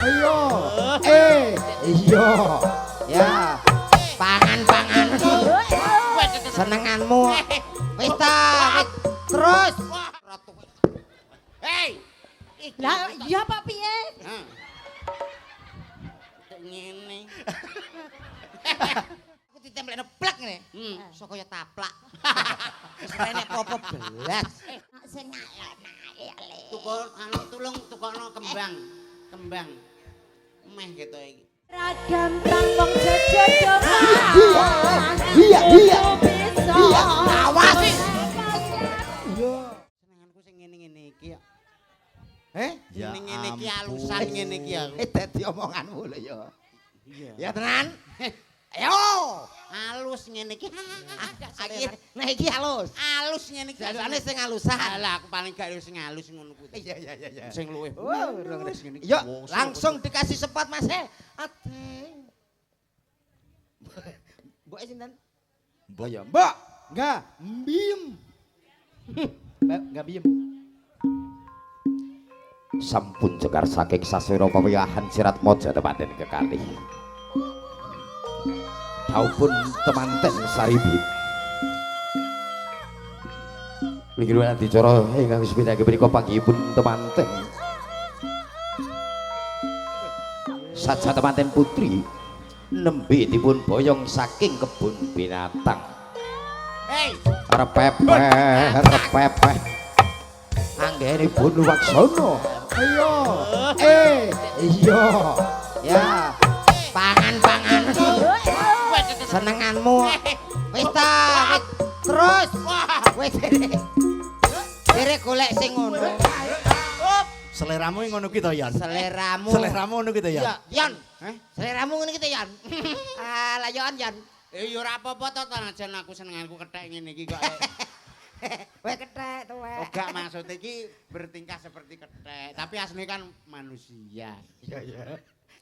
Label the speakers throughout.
Speaker 1: Iya. Iya. Ya. Pangan-pangan. Senenganmu. Wis ta, wis. Terus.
Speaker 2: Hei.
Speaker 3: Lah iya apa piye?
Speaker 2: Hah. Kayak ngene.
Speaker 1: Aku ditemplekno plek ngene. Iso kaya taplak. Wis ora enek apa-apa belas.
Speaker 3: Sing alon le.
Speaker 2: Tukok anu tulung tukokno kembang. Kembang. Meh gitu iki.
Speaker 3: Ra gampang wong jojodo.
Speaker 1: Iya, iya. Iya, awas.
Speaker 2: Iya. Senenganku sing ngene-ngene iki ya.
Speaker 1: Eh?
Speaker 2: Sing ngene iki alusan ngene iki aku.
Speaker 1: Eh dadi omonganmu lho ya.
Speaker 2: Iya.
Speaker 1: Ya tenan. Ayo.
Speaker 2: Halus ngene iki.
Speaker 1: Iki nah iki halus.
Speaker 2: Halus ngene iki.
Speaker 1: Jalukane sing halusan.
Speaker 2: Alah aku paling gak sing halus ngono kuwi.
Speaker 1: Iya iya iya iya.
Speaker 2: Sing luwih.
Speaker 1: Wow,
Speaker 2: halus ngene iki.
Speaker 1: Yuk, langsung dikasih spot Mas. Ate. Mbok sinten? Mbok ya, Mbok. Enggak, mbiem. Mbak, enggak biem. Sampun cekar saking saswira pawiyahan sirat moja temanten kekalih. Daupun temanten saribit. Linggih adicara ingkang sepindah punika panggihipun temanten. Saja temanten putri nembe dipun boyong saking kebun binatang.
Speaker 2: Hei,
Speaker 1: Repepeh, repepeh. Anggenipun waksana. Iya. Iya. Ya. Pangan-pangan. Senenganmu. Wis ta, wis. Terus. Wis. Kere golek sing ngono.
Speaker 4: Seleramu ngono kuwi to, Yan?
Speaker 1: Seleramu.
Speaker 4: Seleramu ngono kuwi to, Yan?
Speaker 1: Iya, Yon.
Speaker 2: Heh?
Speaker 1: Seleramu ngene iki to, Yon. Alah Yon, Yon.
Speaker 2: Ya ora apa-apa to, aja aku senenganku kethek ngene iki kok.
Speaker 1: Kowe kethek tuwek.
Speaker 2: Oh gak maksud iki bertingkah seperti kethek, tapi asline kan manusia.
Speaker 1: Iya, iya.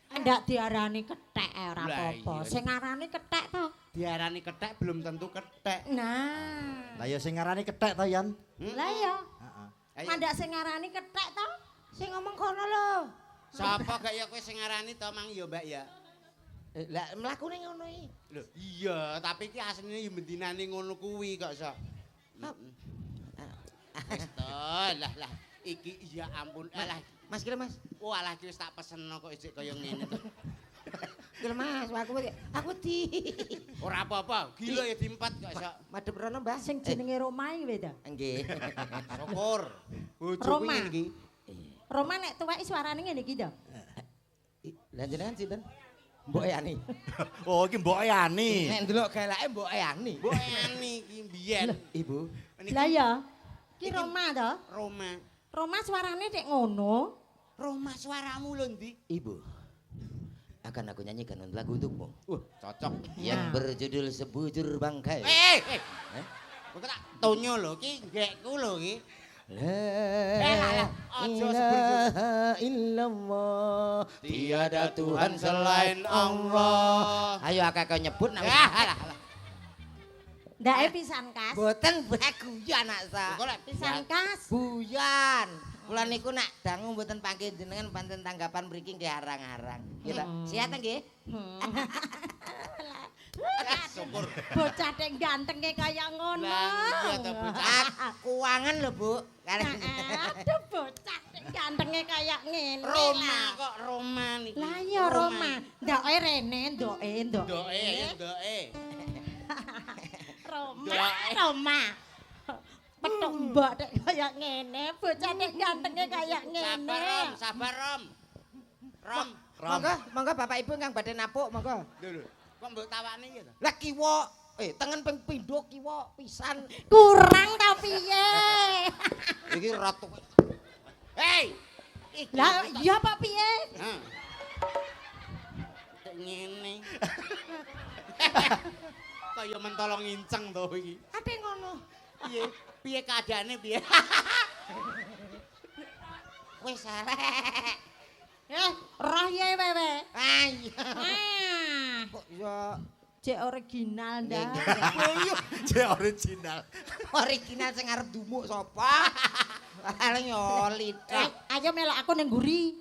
Speaker 3: Ndak diarani kethek ora
Speaker 2: Lah,
Speaker 3: apa-apa.
Speaker 2: iya.
Speaker 3: Sing ngarani kethek to.
Speaker 2: Diarani kethek belum tentu kethek.
Speaker 3: Nah.
Speaker 4: Lah ya sing ngarani kethek to, Yan?
Speaker 3: Lah iya.
Speaker 4: Heeh.
Speaker 2: Ayo.
Speaker 3: Mandak sing ngarani kethek to.
Speaker 1: Sing ngomong kono lho.
Speaker 2: Sapa gak ya kowe sing ngarani to mang ya Mbak ya?
Speaker 1: Lah mlakune ngono iki.
Speaker 2: Lho, iya, tapi iki asline ya bendinane ngono kuwi kok iso. Wis to, lah lah iki ya ampun. Alah,
Speaker 1: Mas kira Mas.
Speaker 2: walah iki wis tak peseno kok isik kaya ngene to.
Speaker 1: Kira Mas, aku di.
Speaker 2: Ora apa-apa, gila ya diempat kok iso.
Speaker 1: Madhep rono, Mbah.
Speaker 3: Sing jenenge Roma iki weh to.
Speaker 1: Nggih.
Speaker 2: Syukur. Bojoku
Speaker 3: Roma.
Speaker 2: ngene iki.
Speaker 3: Roma nek tuwek suarane ngene iki to.
Speaker 1: Lah jenengan sinten? Mbok Ani.
Speaker 4: Oh, iki mboke Ani.
Speaker 1: Nek ndelok galake Mbok Ani.
Speaker 2: Mbok Ani iki mbiyen.
Speaker 1: Ibu.
Speaker 2: Niki
Speaker 3: Lah iya. Ki Roma to.
Speaker 2: Roma.
Speaker 3: Roma suarane nek ngono.
Speaker 2: Roma suaramu lho ndi?
Speaker 1: Ibu. Akan aku nyanyikan lagu untukmu.
Speaker 2: Wah, cocok.
Speaker 1: Yang berjudul Sebujur Bangkai.
Speaker 2: Eh, eh.
Speaker 1: Eh?
Speaker 2: Kok tak tonyo lho iki nggekku lho iki.
Speaker 1: La
Speaker 2: alah, aja
Speaker 1: ilaha illallah.
Speaker 2: Tiada Tuhan selain Allah.
Speaker 1: Ayo akeh nyebut nak.
Speaker 2: Ya, alah, alah.
Speaker 3: Ndake pisan kas.
Speaker 1: Boten guyon nak sa.
Speaker 2: Kok lek
Speaker 3: Pisan kas.
Speaker 1: Guyon. Kula niku nak dangu mboten panggih jenengan pancen tanggapan mriki nggih arang-arang. Nggih ta? Sehat nggih?
Speaker 2: Syukur.
Speaker 3: Bocah tek gantenge kaya ngono.
Speaker 2: Lah iya to bocah.
Speaker 1: Aku wangen lho, Bu.
Speaker 3: Aduh bocah tek gantenge kaya ngene.
Speaker 2: Roma
Speaker 3: lah.
Speaker 2: kok Roma niki.
Speaker 3: Lah iya Roma. Ndoke rene, ndoke, ndoke.
Speaker 2: Ndoke ya ndoke.
Speaker 3: Roma,
Speaker 2: Ndoke.
Speaker 3: Roma. Petuk mbok tek kaya ngene, bocah tek gantenge kaya ngene.
Speaker 2: Sabar Rom, sabar Rom. Rom.
Speaker 1: Monggo, monggo Bapak Ibu ingkang badhe napuk, monggo.
Speaker 2: Lho lho. Kok mbok tawakne iki to?
Speaker 1: Lah kiwa, tengen ping pindho kiwa pisan.
Speaker 3: Kurang ta piye?
Speaker 1: Iki ratu.
Speaker 2: Hei. Iki
Speaker 3: Lah iya apa piye?
Speaker 2: Hah. Kayak ngene. Kaya mentolong nginceng to iki.
Speaker 1: Ate ngono.
Speaker 2: Piye? Piye keadaane piye?
Speaker 1: Wis arek.
Speaker 3: Roh ye wewe.
Speaker 1: Ah iya.
Speaker 3: Ah,
Speaker 1: Kok ya
Speaker 3: cek original ndak.
Speaker 4: Cek original.
Speaker 1: Original sing arep dumuk sapa? Paling nyoli tok.
Speaker 3: Ayo melok aku ning mburi.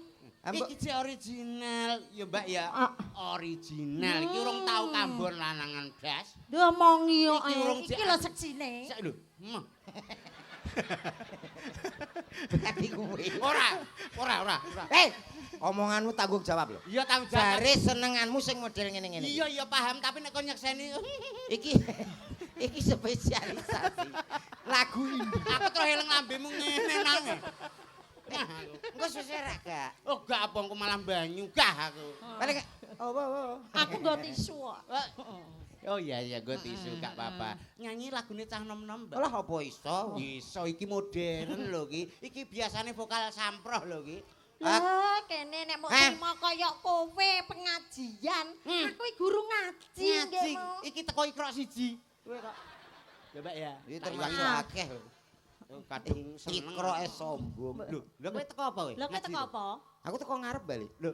Speaker 1: Ambok
Speaker 2: Iki jek original ya Mbak ya.
Speaker 3: Ah.
Speaker 2: Original. Iki urung tau kambon lanangan blas.
Speaker 3: Diomongi yo.
Speaker 2: Iki urung
Speaker 3: Iki lho seksine.
Speaker 2: Sik lho. Meh.
Speaker 1: berarti kuwi.
Speaker 2: Ora, ora, ora, ora.
Speaker 1: Eh, omonganmu tanggung jawab lho.
Speaker 2: Iya tanggung jawab.
Speaker 1: Jare senenganmu sing model ngene-ngene. iki.
Speaker 2: Iya iya paham tapi nek kon nyekseni
Speaker 1: Iki iki spesialisasi lagu ini.
Speaker 2: aku terus heleng lambemu ngene nang.
Speaker 1: Engko suwe ra gak?
Speaker 2: Oh gak apa engko malah banyu gah aku.
Speaker 1: Paling oh, oh, oh.
Speaker 3: Aku nggo tisu kok.
Speaker 2: Oh iya iya gue tisu gak apa-apa. Nyanyi lagune cah nom-nom, Mbak.
Speaker 1: Lah apa iso?
Speaker 2: Iso iki modern lho iki. Iki biasane vokal samproh lho iki.
Speaker 3: Lah kene nek mok
Speaker 1: Hah?
Speaker 3: trimo kaya kowe pengajian, aku iki guru ngaji
Speaker 2: Ngaji.
Speaker 3: nggih mo.
Speaker 2: Iki teko ikrok siji. Kowe kok. Ya Mbak ya.
Speaker 1: Iki
Speaker 2: Tak
Speaker 1: termasuk
Speaker 2: iwak.
Speaker 1: akeh lho.
Speaker 2: Oh, Kadung seneng.
Speaker 1: Ikroke sombong.
Speaker 2: Lho, lho kowe teko apa kowe?
Speaker 3: Lah kowe teko apa?
Speaker 1: Aku teko ngarep bali.
Speaker 2: Lho.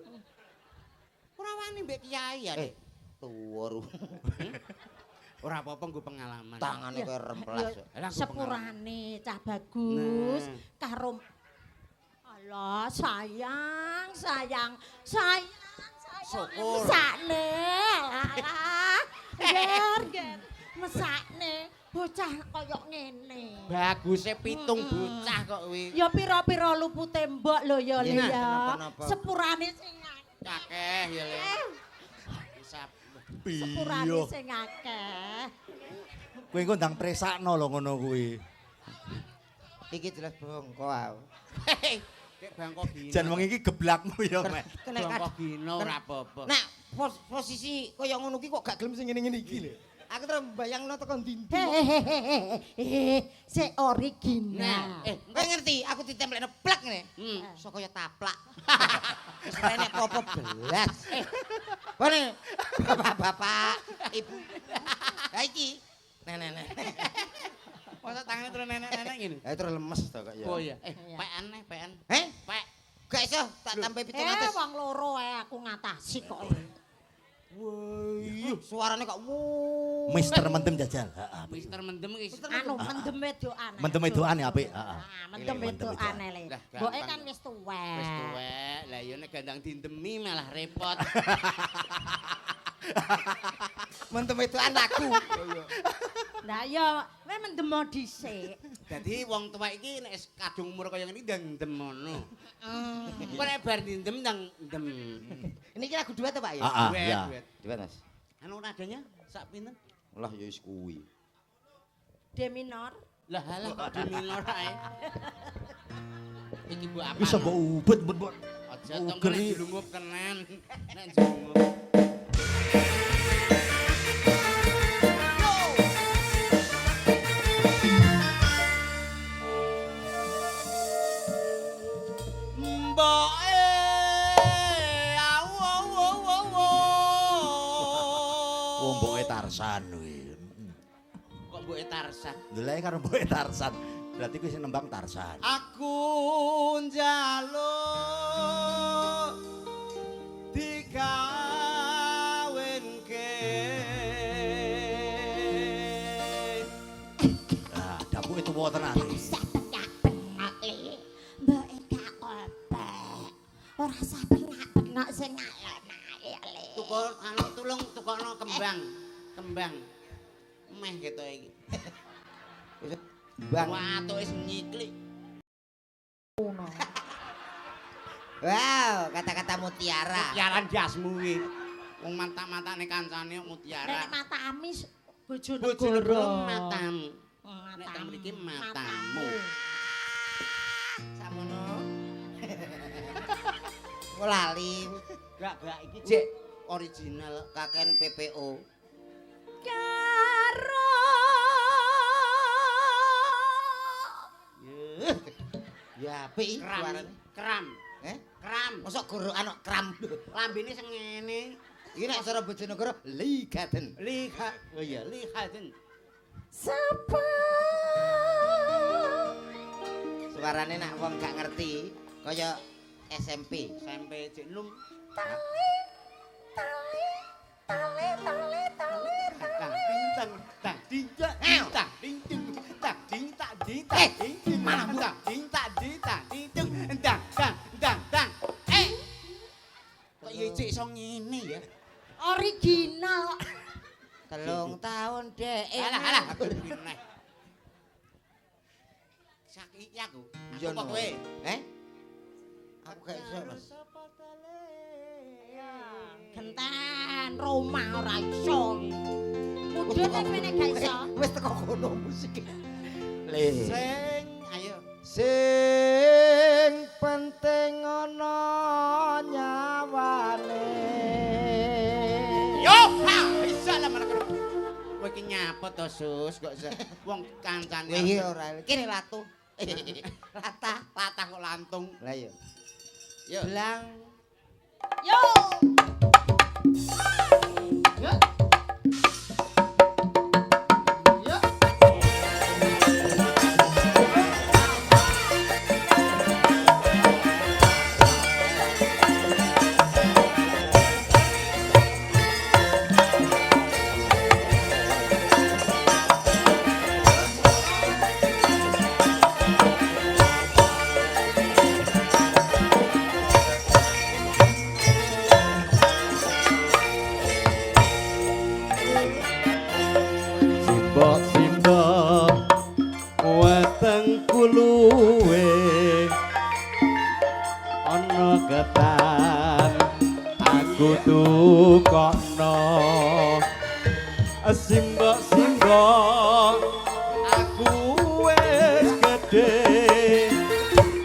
Speaker 2: Ora wani mbek kiai ya.
Speaker 1: Eh, tuwa ru.
Speaker 2: Ora apa-apa nggo pengalaman.
Speaker 1: Tangane
Speaker 3: Ya,
Speaker 1: kaya remplas.
Speaker 3: ya,
Speaker 2: Lah, nggo pengalaman.
Speaker 3: Sepurane cah bagus
Speaker 2: Nah.
Speaker 3: karo Alah sayang, sayang, sayang, sayang.
Speaker 2: Syukur.
Speaker 3: Mesakne. Alah. Ger, ger. Mesakne bocah kaya ngene.
Speaker 2: Baguse pitung bocah kok kuwi.
Speaker 3: Ya pira-pira lupute mbok lho ya Le
Speaker 1: Iya,
Speaker 3: ya.
Speaker 1: kenapa-napa.
Speaker 3: Sepurane sing akeh.
Speaker 2: Akeh ya Le. Bisa.
Speaker 3: Sepurane
Speaker 4: Iya.
Speaker 3: sing akeh.
Speaker 4: Kowe engko ndang presakno lho ngono kuwi.
Speaker 1: Iki jelas bongko aku.
Speaker 2: Dek bangko gino.
Speaker 4: Jan wong iki geblakmu ya, Mek.
Speaker 1: Kena
Speaker 2: bangko gino ora apa-apa.
Speaker 1: Nah, posisi kaya ngono ki kok gak gelem sing ngene-ngene iki lho. Aku terus mbayangno teko ndi-ndi.
Speaker 3: Hehehe, sik original.
Speaker 2: Nah, eh
Speaker 1: Kowe ngerti aku ditemplekno plak ngene.
Speaker 2: Hmm.
Speaker 1: Iso kaya taplak. Wis ora enek apa-apa belas. Bone bapak-bapak, ibu. Lah iki. Nenek-nenek.
Speaker 2: Masa tangannya terus nenek-nenek gini?
Speaker 1: Lah terus lemes to kok ya.
Speaker 2: Oh iya. Eh,
Speaker 3: Iya.
Speaker 2: pekan nih, pekan.
Speaker 1: Heh?
Speaker 2: Pek.
Speaker 1: Gak iso tak tambahi 700.
Speaker 3: Eh, wong loro ae aku ngatasi kok.
Speaker 1: Wah, suarane kok wuh.
Speaker 4: Mister Mendem jajal. Heeh.
Speaker 2: Mister mendem iki.
Speaker 3: Anu mendem wedokan.
Speaker 4: Mendem wedokan ya apik, heeh.
Speaker 3: Ah, mendem
Speaker 4: Mendem
Speaker 3: wedokan le.
Speaker 2: Lah,
Speaker 3: Mboke
Speaker 2: gampang.
Speaker 3: kan wis tuwek.
Speaker 2: Wis tuwek. Lah iya nek gandang dindemi malah repot.
Speaker 1: Mentem wedokan lagu.
Speaker 3: Lah iya, kowe mendemo dhisik.
Speaker 2: Dadi wong tuwek iki nek wis kadung umur kaya ngene iki ndang ndem ngono. Kok nek bar dindem ndang ndem.
Speaker 1: Ini ki lagu duet to, Pak ya?
Speaker 4: Heeh,
Speaker 2: Duet,
Speaker 4: iya.
Speaker 2: duet.
Speaker 1: Duet, Mas.
Speaker 2: Anu nadanya sak pinten?
Speaker 1: Lah ya wis kuwi.
Speaker 3: D minor.
Speaker 2: Lah halah kok D minor ae. Iki mbok apa?
Speaker 4: Bisa mbok ubet mbok.
Speaker 2: Aja to
Speaker 4: Uger
Speaker 2: nek
Speaker 4: iki.
Speaker 2: dilungup tenan. Nek njungup. Mbok au au au au.
Speaker 4: Wong mboke Tarsan kuwi.
Speaker 2: Kok mboke Tarsan?
Speaker 4: Ndeleke karo mboke Tarsan. Berarti kuwi sing nembang Tarsan.
Speaker 2: Aku njaluk dikawinke.
Speaker 4: Ah, dapuke tuwa tenan.
Speaker 3: Usah pengak-pengok le. Mboke gak kopek. Ora usah pengak-pengok sing alon ae le.
Speaker 2: Tukon anu tulung tukokno kembang. Kembang. Meh gitu iki.
Speaker 1: Bang.
Speaker 2: Wah, wis nyiklik.
Speaker 1: Wow, kata-kata mutiara.
Speaker 2: Mutiara ndasmu kuwi. Wong mata-matane kancane kok mutiara.
Speaker 3: Nek mata amis bojonegoro.
Speaker 2: Bojonegoro matamu.
Speaker 3: Matamu.
Speaker 2: Nek teng mriki matamu.
Speaker 1: Samono. Kok lali
Speaker 2: Gak gak iki jek original.
Speaker 1: kaken PPO.
Speaker 3: Karo
Speaker 1: Ya apik iki
Speaker 2: Kram.
Speaker 1: suarane.
Speaker 2: Kram.
Speaker 1: Eh?
Speaker 2: Kram.
Speaker 1: Mosok gorokan kok kram.
Speaker 2: Lambene sing ngene.
Speaker 1: Iki nek cara Bojonegoro Ligaten.
Speaker 2: Liha. Oh iya, lihaten.
Speaker 3: sapa
Speaker 1: Suarane nak wong gak ngerti kaya SMP.
Speaker 2: SMP jek num.
Speaker 3: tale tale tale tale tale
Speaker 2: Tang ding tang tang ding tak
Speaker 1: Ew.
Speaker 2: tang ding ding tang ding tak ding tak
Speaker 1: Eh,
Speaker 2: ding ding
Speaker 1: malah
Speaker 2: tang ding tak ding tak ding dung tang tang tang tang. Eh. Piye cek iso ngene ya?
Speaker 3: Original.
Speaker 1: 3 tahun dek.
Speaker 2: Alah alah aku neh. Saiki aku. Aku apa kowe?
Speaker 1: Eh? Aku gak iso, Mas.
Speaker 3: Genten Roma ora iso. Mudhun nek meneh gak iso.
Speaker 1: Wis teko kono musik. Le.
Speaker 2: Sing ayo.
Speaker 1: Sing penting ana nyawane.
Speaker 2: Yo, ha, bisa lah mana kono. Kowe iki nyapa to, Sus? Kok wong kancane.
Speaker 1: Kowe ora. Kene latu. Latah,
Speaker 2: latah kok lantung.
Speaker 1: Lah iya.
Speaker 2: Yo.
Speaker 1: Belang.
Speaker 3: Yo.
Speaker 2: Yo. Yo.
Speaker 5: Simbok-simbok aku wis gedhe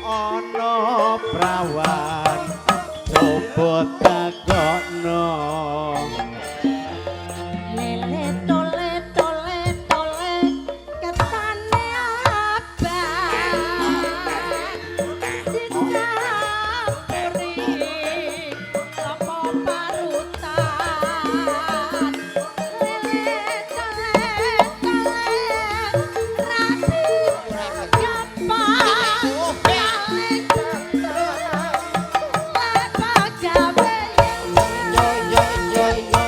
Speaker 5: ana prawan coba takokno
Speaker 3: lele tole tole tole ketane abang dicampuri apa parutan lele tole tole rapi gampang kale gawe.
Speaker 1: Yo yo yo yo.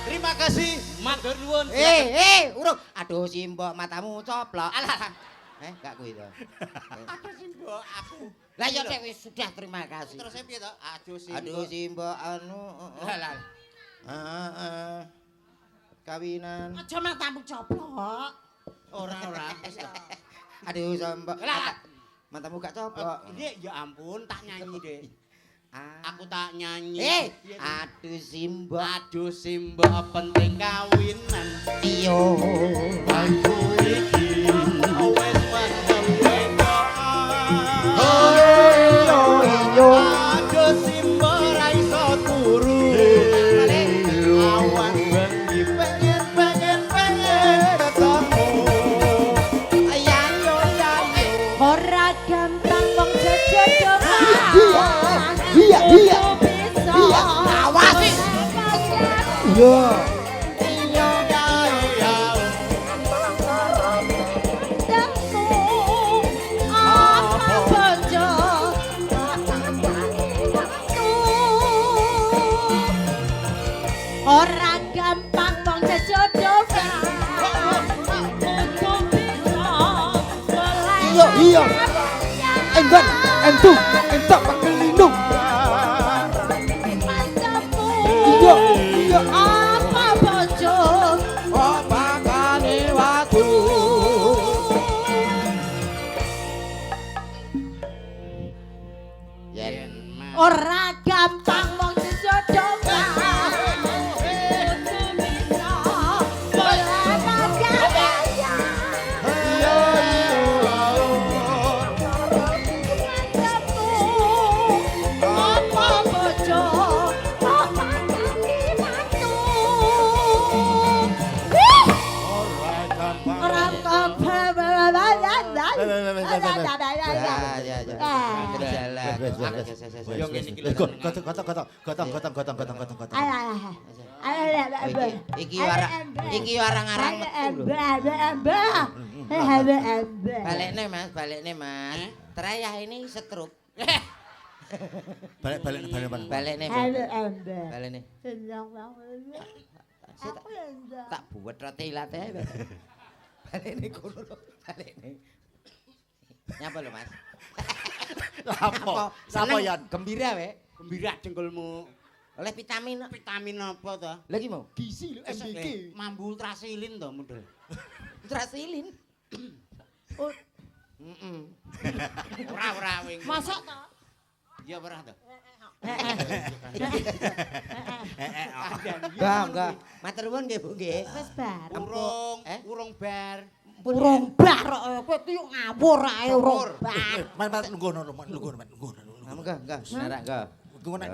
Speaker 2: Terima kasih, matur nuwun.
Speaker 1: Urung. Aduh simbok matamu coplok.
Speaker 2: Alah.
Speaker 1: Gak kuwi to.
Speaker 2: Aduh simbok aku.
Speaker 1: Lah ya Dek wis sudah terima kasih.
Speaker 2: Terus piye to? Aduh simbok.
Speaker 1: Aduh simbok anu.
Speaker 2: Lah lah.
Speaker 1: Heeh. Kawinan.
Speaker 3: Aja matamu coplok.
Speaker 2: Ora ora.
Speaker 1: Aduh simbok.
Speaker 2: Lah.
Speaker 1: Matamu gak coplok.
Speaker 2: Dek, ya ampun tak nyanyi, Dek.
Speaker 1: Ah.
Speaker 2: Aku tak nyanyi.
Speaker 1: Aduh simbok.
Speaker 2: Aduh simbok penting kawinan.
Speaker 1: Iya.
Speaker 5: Aku iki wis mendem wedokan.
Speaker 1: Iya iya.
Speaker 5: Aduh simbok ra iso turu. Awan bengi pengen pengen pengen ketemu.
Speaker 1: Ya yo ya yo.
Speaker 3: Ora gampang wong jejodohan.
Speaker 1: Iya iya.
Speaker 3: Iya,
Speaker 1: awas. Iya.
Speaker 5: Iya iya.
Speaker 3: Apa bojo Ora gampang wong jejodohan. Kudu bisa golek.
Speaker 6: Iya, iya. Emban, entu, entok pakelinung. Iya, iya.
Speaker 3: Apa bojo
Speaker 1: Opakane watu. Yen
Speaker 3: Ora gampang wong jejodohan. Kudu bisa golek pagawean.
Speaker 5: Iya iya.
Speaker 3: Apa bojo opakane watu.
Speaker 5: Ora gampang.
Speaker 3: Ora gampang.
Speaker 1: Ya ya ya. Berjalan.
Speaker 2: Yo ngene iki lho.
Speaker 4: Gotong gotong gotong gotong gotong gotong gotong gotong gotong.
Speaker 1: Iki arang-arang metu lho. Balekne Mas, balekne Mas. Terayah ini stroke.
Speaker 4: Balik balik balik balik.
Speaker 1: Balekne. Balekne. Tak buwet roti ilate. Balekne kono lho, balekne. Nyapa lho Mas?
Speaker 4: Lapo? Lapo
Speaker 1: Seneng,
Speaker 4: Yan?
Speaker 1: Gembira we.
Speaker 2: Gembira dengkulmu.
Speaker 1: Oleh vitamin.
Speaker 2: Vitamin apa to?
Speaker 1: Lagi mau?
Speaker 6: Gizi lho MBG.
Speaker 2: Mambu ultrasilin to model.
Speaker 1: Ultrasilin. Oh. Heeh.
Speaker 2: Ora ora wing.
Speaker 3: Mosok to?
Speaker 2: Iya ora to.
Speaker 1: Enggak, enggak. Matur nuwun nggih, Bu nggih.
Speaker 3: Wis bar.
Speaker 2: Urung,
Speaker 1: Eh?
Speaker 2: urung bar.
Speaker 3: Urung bar kok kowe ki yo ngawur ae urung bar.
Speaker 4: Man man lungguh no, lungguh man lungguh.
Speaker 1: Enggak, enggak. Senarak enggak.
Speaker 4: Lungguh nek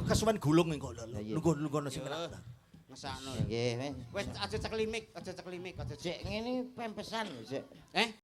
Speaker 4: kesuwen gulung engko lho.
Speaker 1: Iya.
Speaker 4: Lungguh lungguh sing enak.
Speaker 2: Ngesakno.
Speaker 1: Nggih,
Speaker 2: Wis aja ceklimik, aja ceklimik, aja
Speaker 1: Jek ngene pempesan lho, Jek.
Speaker 2: Eh?